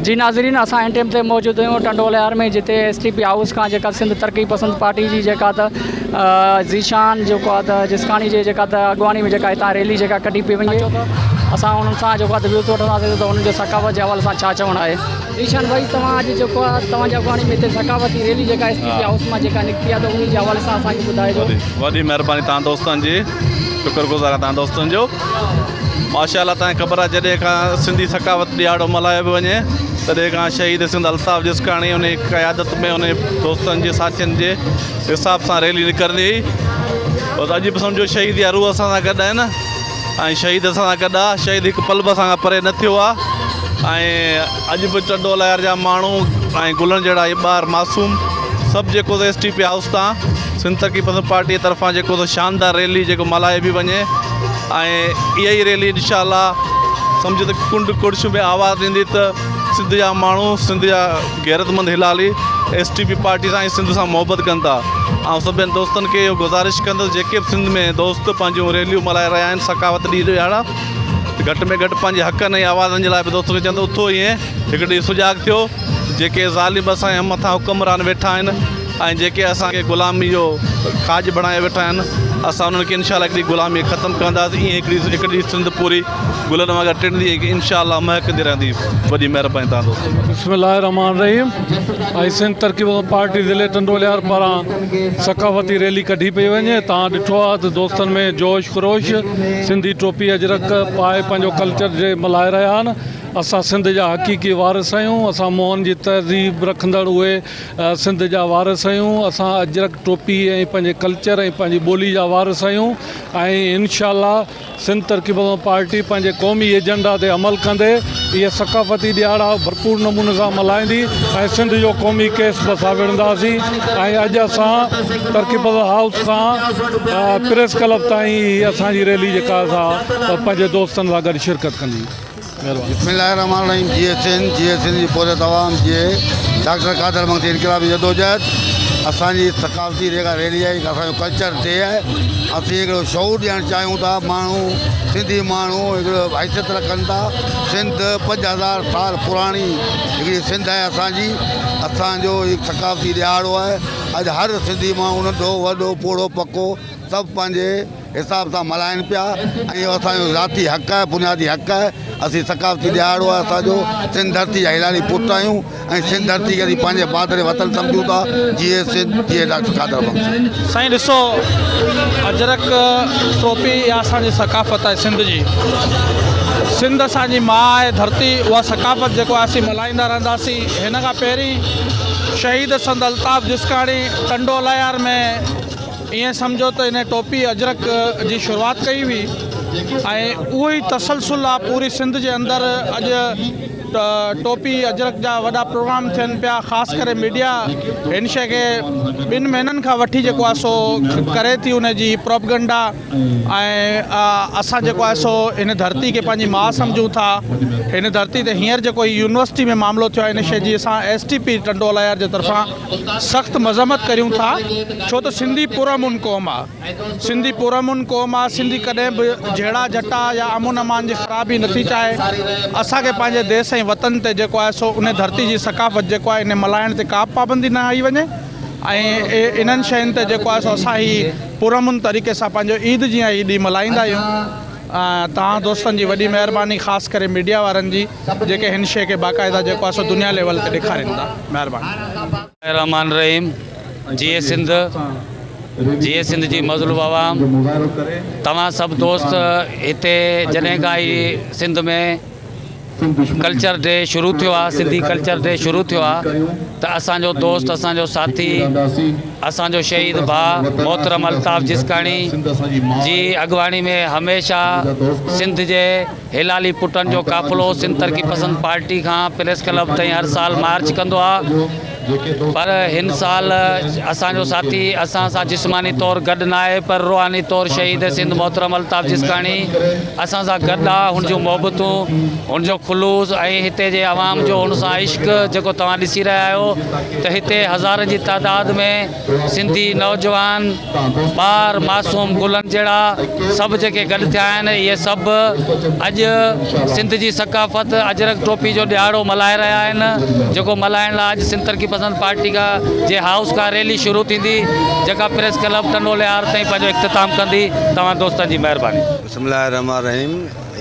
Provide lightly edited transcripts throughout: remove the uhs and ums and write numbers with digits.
جي ناظرين اسان هن ٽيم تي موجود آهيون ٽنڊو الهيار ۾ جتي ايس ٽي پي هائوس کان جيڪا سنڌ ترقي پسند پارٽي جي جيڪا ته ذيشان جيڪو آهي ته جسڪاڻي جي جيڪا ته اڳواڻي ۾ جيڪا هتان ريلي جيڪا ڪڍي پئي وڃي اسان انهن سان جيڪو آهي ويوز وٺنداسين ته انهن جو ثقافت جي حوالي سان ڇا چوڻ آهي. ذيشان ڀائي توهان اڄ جيڪو آهي توهان جي اڳواڻي ۾ هتي ثقافتي ريلي جيڪا ايس ٽي پي هائوس مان جيڪا نڪتي آهي ته انهي جي حوالي سان اسان کي ٻڌائجو. وڏي مهرباني توهان دوستن جي شڪر گذار آهيان توهان دوستن جو. ماشاء الله تانکي خبر آهي جڏهن کان سنڌي ثقافت ڏهاڙو ملهايو پيو وڃي تڏهن کان شهيد سنڌ الطاف جسڪاڻي ان جي قيادت ۾ ان جي دوستن جي ساٿين جي حساب سان ريلي نڪرندي هئي بس اڄ به سمجهو شهيد جا روح اسان سان گڏ آهن ۽ شهيد اسان سان گڏ آهي شهيد هڪ پل به اسان کان پري نه ٿيو آهي ۽ اڄ به ٽنڊو الهيار جا ماڻهو ۽ گلن جهڙا هي ٻار معصوم سڀ جيڪو ايس ٽي پي هائوس تان سنڌ ترقي پسند پارٽي طرفان جيڪو سو شاندار ريلي جيڪو ملهائي پئي وڃي ۽ اها ئي ريلي انشاء الله سمجهو ته ڪنڊ ڪڙڇ ۾ آواز ڏيندي ته سنڌ جا ماڻهو سنڌ جا غيرتمند هلالي ايس ٽي پي پارٽي سان ۽ سنڌ سان محبت ڪن ٿا آئون سڀني دوستن کي اهو گذارش ڪندس جيڪي به سنڌ ۾ دوست پنهنجون ريليون ملهائي رهيا آهن ثقافت ڏينهن ڏهاڙا ته گهٽ ۾ گهٽ پنهنجي حقن ۽ آوازن جي لاء به دوستن کي چوندس اٿو ائين هڪ ڏينهن سجاڳ ٿيو جيڪي ظالم اسان جي مٿان حڪمران ويٺا آهن ۽ جيڪي اسان کي غلامي جو کاڄ بڻائي ويٺا آهن اسان انهن کي انشاء الله هڪ ڏينهن غلامي ختم ڪنداسين ائين هڪڙي هڪ ڏينهن سنڌ پوري گلن وانگر ٽڙندي ۽ انشاء الله مهڪندي رهندي وڏي مهرباني توهان دوستن جي. بسم الله الرحمٰن الرحيم ۽ سنڌ ترقي پسند پارٽي ضلعي ٽنڊو الهيار پاران ثقافتي ريلي ڪڍي پئي وڃي توهان ڏٺو آهي ته دوستن ۾ جوش خروش سنڌي ٽوپي اجرڪ پائي پنهنجو ڪلچر ڊي ملهائي رهيا آهن اسان سنڌ جا حقيقي وارث آهيون اسان موهن جي تهذيب رکندڙ اهي سنڌ جا وارث آهيون اسان اجرڪ ٽوپي ۽ پنهنجي ڪلچر ۽ پنهنجي ٻولي جا وارث آهيون ۽ انشاء الله سنڌ ترقي پسند پارٽي پنهنجي قومي ايجنڊا تي عمل ڪندي اهي ثقافتي ڏهاڙا ڀرپور نموني سان ملهائيندي ۽ سنڌ جو قومي ڪيس به اسان وڙهنداسين ۽ اڄ اسان ترقي پسند هائوس کان پريس ڪلب تائين هي اسان جي ريلي جيڪا سا پنهنجي دوستن سان گڏ شرڪت ڪندي. بسم الله الرحمٰن الرحيم جيئي سنڌ جيئي سنڌ جي پورهيت عوام جيئي ڊاڪٽر قادر مگسي انقلابي جدوجهد اسان جي ثقافتي جيڪا ريلي آهي اسان جو ڪلچر ڊي آهي اسين هڪڙو شعور ڏيڻ چاهيون ٿا ماڻهو سنڌي ماڻهو هڪڙو حيثيت رکن ٿا سنڌ 5000 سال پراڻي هڪڙي سنڌ آهي اسان جي اسان جو هي ثقافتي ڏهاڙو آهي اڄ هر سنڌي ماڻهو ننڍو وڏو پوڙهو پڪو سڀ پنهنجي حساب سان ملهائن پيا ۽ اهو اسان جو ذاتي حق آهي بنيادي حق آهي اسين ثقافتي ڏهاڙو آهي اسان جو سنڌ ڌرتي جا هلالي پٽ آهيون ۽ سنڌ ڌرتي کي اسين پنهنجي مادر وطن سمجهون ٿا جيئي سنڌ جيئي ڊاڪٽر قادر بخش. سائين ڏسو اجرڪ ٽوپي اها اسان جي ثقافت آهي سنڌ جي سنڌ اسان جي ماء آهي ڌرتي اها ثقافت جيڪو آهي اسين ملهائيندا رهنداسين هن کان پهرين شهيد سنڌ الطاف جسڪاڻي ٽنڊو الهيار ۾ ائين سمجهو ته ان ٽوپي اجرڪ جي شروعات ڪئي هئي ۽ اهو ئي تسلسل آ پوري سنڌ جي اندر اڄ ٽوپي اجرڪ جا وڏا پروگرام ٿين پيا خاص ڪري ميڊيا هن شيء کي ٻن مهينن کان وٺي جيڪو آ سو ڪري ٿي ان جي پروپگنڊا ۽ اسان جيڪو آهي سو هن ڌرتي کي پنهنجي ماء سمجهون ٿا هن ڌرتي تي هينئر جيڪو هي يونيورسٽي ۾ معاملو ٿيو آهي ان شيء جي اسان S T P Tando Allahyar جي طرفان سخت مذمت ڪريون ٿا ڇو ته سنڌي پرامن قوم آ سنڌي پرامن قوم آ سنڌي ڪڏهن به جهيڙا جهٽا يا امن امان جي خرابي نٿي چاهي اسان کي پنهنجي ديس ۽ وطن تي جيڪو آهي سو ان ڌرتي جي ثقافت جيڪو آهي ان ملهائڻ تي ڪا به پابندي نه آئي وڃي ۽ انهن شين تي جيڪو آهي سو اسان هي پرامن طريقي سان پنهنجو عيد جيان هي ڏينهن ملهائيندا آهيون توهان دوستن جي وڏي مهرباني خاص ڪري ميڊيا وارن جي جيڪي هن شيء کي باقاعده جيڪو آهي سو دنيا ليول تي ڏيکارين ٿا. مهرباني. الرحمان الرحيم جيئي سنڌ جيئي سنڌ جي مظلوم عوام توهان سڀ دوست هتي جڏهن کان هي سنڌ ۾ ڪلچر ڊي شروع ٿيو آهي سنڌي ڪلچر ڊي شروع ٿيو آهي ته اسان جو دوست اسان جو ساٿي اسان جو شهيد ڀاء محترم الطاف جسڪاڻي جي اڳواڻي ۾ هميشه سنڌ جي هلالي پٽن جو قافلو سنڌ ترقي پسند پارٽي کان پريس ڪلب تائين هر سال مارچ ڪندو آ. پر هن سال اسان جو ساٿي اسان سان جسماني طور گڏ ناهي پر روحاني طور شهيد سنڌ محترم الطاف جسڪاڻي اسان سان گڏ آ هن جون محبتون هن جو خلوص ۽ هتي جي عوام جو هن سان عشق جيڪو توهان ڏسي رهيا آهيو ته هتي هزارن جي تعداد ۾ سنڌي نوجوان ٻار معصوم گلن جهڙا سڀ جيڪي گڏ ٿيا آهن اهي سڀ اڄ سنڌ جي ثقافت اجرڪ ٽوپي جو ڏهاڙو ملهائي رهيا آهن جيڪو ملهائڻ لاء اڄ سنڌ ترقي پسند پارٽي کا جي هائوس کان ريلي شروع ٿيندي جيڪا پريس ڪلب ٽنڊو الهيار تائين پنهنجو اختتام ڪندي توهان دوستن جي مهرباني. بسم الله الرحمٰن الرحيم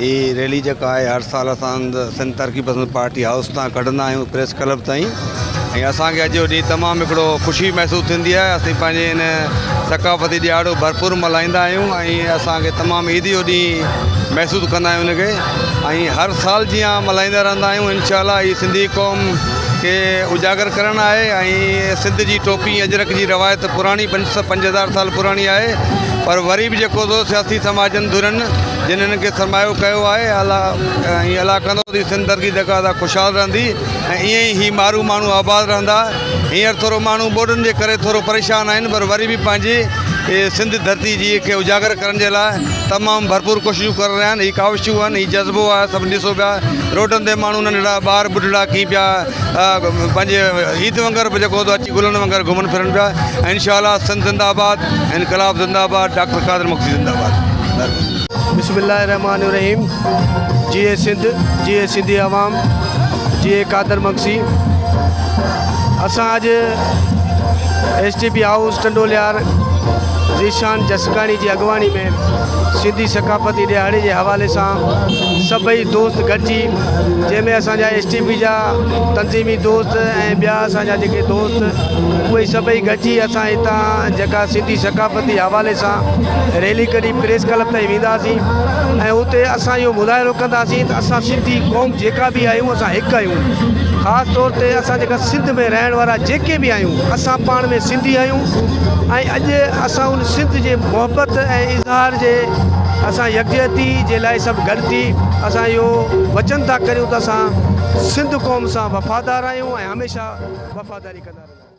هي ريلي جيڪا آهي هر سال اسان سنڌ ترقي پسند پارٽي هائوس تان ڪڍندا آهيون پريس ڪلب تائين ۽ اسان کي اڄ جو ڏينهن تمام هڪڙو خوشي محسوس ٿيندي آهي اسين پنهنجي هن ثقافتي ڏهاڙو ڀرپور ملهائيندا آهيون ۽ اسان کي تمام عيد جو ڏينهن محسوس ڪندا آهيون ان کي ۽ هر سال جيان ملهائيندا رهندا آهيون انشاء الله هي سنڌي قوم کي اجاگر ڪرڻ آهي ۽ سنڌ جي ٽوپي اجرڪ جي روايت پراڻي 5000 سال پراڻي آهي پر وري به جيڪو سو سياسي سماجن ڌرين جن هنن کي سرمايو ڪيو آهي الله ۽ الله ڪندو ته سنڌ ترقي جيڪا سا خوشحال رهندي ۽ ائين ئي هي مارو ماڻهو آباد رهندا هينئر ٿورو ماڻهو ٻوڏن جي ڪري ٿورو پريشان آهن پر وري به پنهنجي سنڌ ڌرتي جي کي اجاگر ڪرڻ جي لاء تمام ڀرپور ڪوششون ڪري رهيا آهن هي ڪاوشون آهن هي جذبو آهي سڀ ڏسو پيا روڊن تي ماڻهو ننڍڙا ٻار ٻڍڙا ڪي پيا پنهنجي عيد وانگر به جيڪو اچي گلن وانگر گهمن ڦرن پيا انشاء الله سنڌ زنده آباد انقلاب زنده آباد ڊاڪٽر قادر مگسي زنده آباد بسم الله الرحمٰن الرحيم جيئي سنڌ جيئي سنڌي عوام جيئي قادر مگسي اسان اڄ S T P house Tando Allahyar Zeeshan Jaskani جي اڳواڻي ۾ سنڌي ثقافتي ڏهاڙي جي حوالي سان سڀئي دوست گڏجي جنهن ۾ اسان جا ايس ٽي پي جا تنظيمي دوست ۽ ٻيا اسان جا جيڪي دوست اهي سڀئي گڏجي اسان هتان جيڪا سنڌي ثقافتي حوالي سان ريلي ڪڍي پريس ڪلب تائين وينداسين ۽ اتي اسان اهو مظاهرو ڪنداسين ته اسان سنڌي قوم جيڪا به آهيون اسان هڪ آهيون خاص طور تي اسان جيڪا سنڌ ۾ رهڻ وارا جيڪي به آهيون اسان پاڻ ۾ سنڌي آهيون ۽ اڄ اسان ان سنڌ جي محبت ۽ اظهار جي اسان يڪجهتي جي لاء سڀ گڏ ٿي اسان اهو وچن ٿا ڪريون ته اسان سنڌ قوم سان وفادار آهيون ۽ هميشه وفاداري ڪندا رهنداسين.